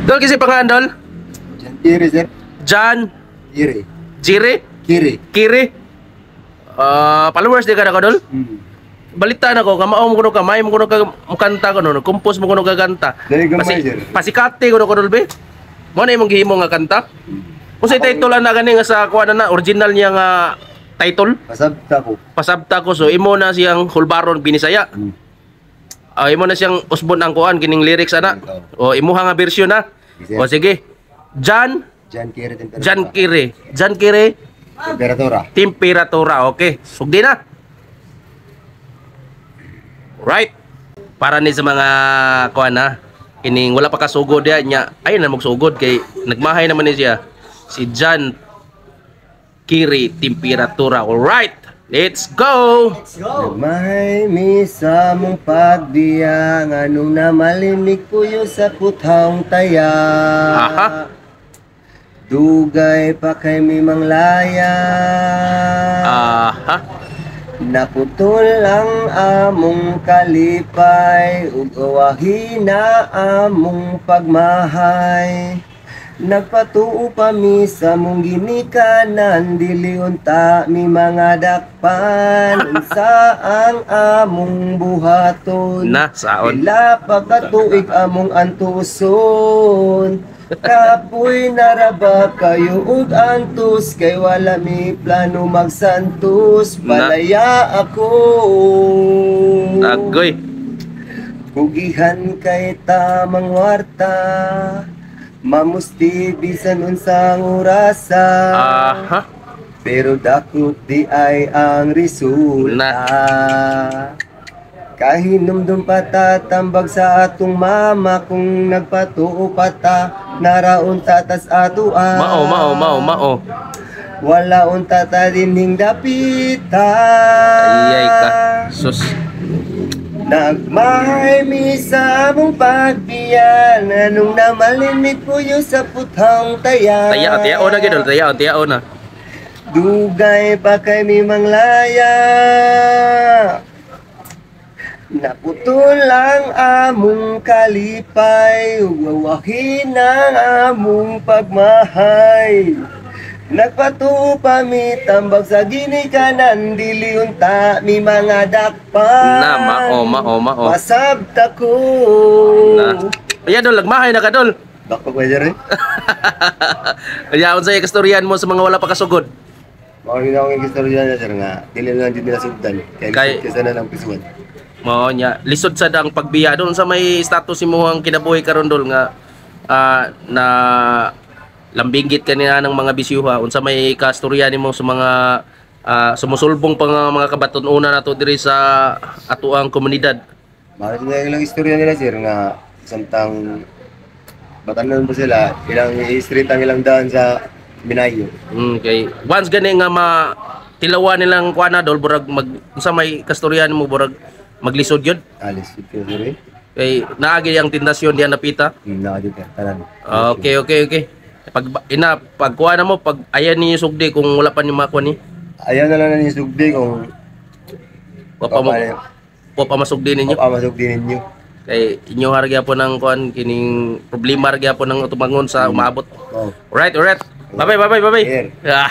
Dol, kasi pangalan, Dol? Jan Kiri, sir. John Kiri. Jire? Kiri. Kiri? Ah, followers di ka na ko, Dol? Hmm. Balita na ko, kamao mo kuno ka, may mo kuno ka mukanta ko no, compose mo kuno ka kanta. Dali gamay, sir. Pasikate kuno ko, Dol, be. Mo na imong gihimo nga kanta? Kung sa title na gani nga sa kuha na na original niya nga title, Pasabta ko. Pasabta ko, so imo na siyang hulbaron Binisaya. Ah, imo na siyang usbon ang kuan kining lyrics ana. O imuha nga version na. Yes, sir. O sige. John Jan Kiri Temperatura. John Kire. John Kire Temperatura. Temperatura. Okay. Sugdi na. Right. Para ni sa mga kuan na kining wala pa kasugod ya nya ayun na magsugod kay nagmahay naman ni siya si John Kiri Temperatura. Alright. Let's go. Nagmahay mi sa mong pagbiya nganong namalinig puyo sa puthang taya. Aha. Dugay pa kay mi manglaya. Aha. Naputol ang among kalipay ug uwahi na among pagmahay. Nagpatuo pa mi sa mong ginikanan, dili unta mi mga dakpan unsa ang among buhaton. Na saon. Pila pa ka tuig among antuson. Kapoy naraba kayo ug antos kay wala mi plano magsantos. Na. Palaya ako. Agoy. Kugihan kay tamang warta. Mamusti bisan unsang orasa. Aha. Pero dakot di ay ang resulta. Kahinumdum pa tatambag sa atong mama kung nagpatuo pa ta naraon tatas atua. Mao, mao, mao, mao. Wala unta ta dinhing dapita. Ayay ka. Sus. Nagmahay mi sa among pagbiyan anong namalinig puyo sa puthang taya. Taya, taya na gid, taya, taya na. Dugay pa kay mi manglaya. Naputol ang among kalipay ug wawahin ang among pagmahay. Nagpatuo pa mi tambag sa ginikanan dili unta mi mga dakpan. Na, mao, mao, mao. Pasabta ko. Na. Ayan dol, nagmahay na ka, dol. Bako ko sir. Kaya unsay kastoryan mo sa mga wala pa kasugod? Mao gid akong istorya na, sir, nga dili na lang jud nila sugdan. Kay kaysa na lang pisuan. Mao nya, lisod sad ang pagbiya doon sa may status imong kinabuhi karon, dol, nga na lambinggit kanina ng mga bisyuha, unsa may kastorya nimo sa mga sumusulbong pa nga mga kabaton-una nato diri sa atuang komunidad? Mao na ilang istorya nila, sir, nga samtang batanon pa sila, ilang i-street ang ilang daan sa Minayo. Kay once gani nga ma tilawan nilang kuan na, dol, burag mag unsa may kastorya nimo, burag maglisod yun. Alis ito, sir, eh. Kay naagi ang tentasyon diyan napita. Naa jud tanan. Okay. Pag ina pagkuha na mo, pag ayan ninyo sugdi kung wala pa ni makuha ni. Ayaw na lang ninyo sugdi kung wa pa mo wa pa masugdi ninyo. Pa masugdi ninyo. Kay inyo har gyapon ang kuan kining problema har gyapon ang tumangon sa umaabot. Oh. Alright, alright. Bye bye, bye bye, bye. Yeah. Ah.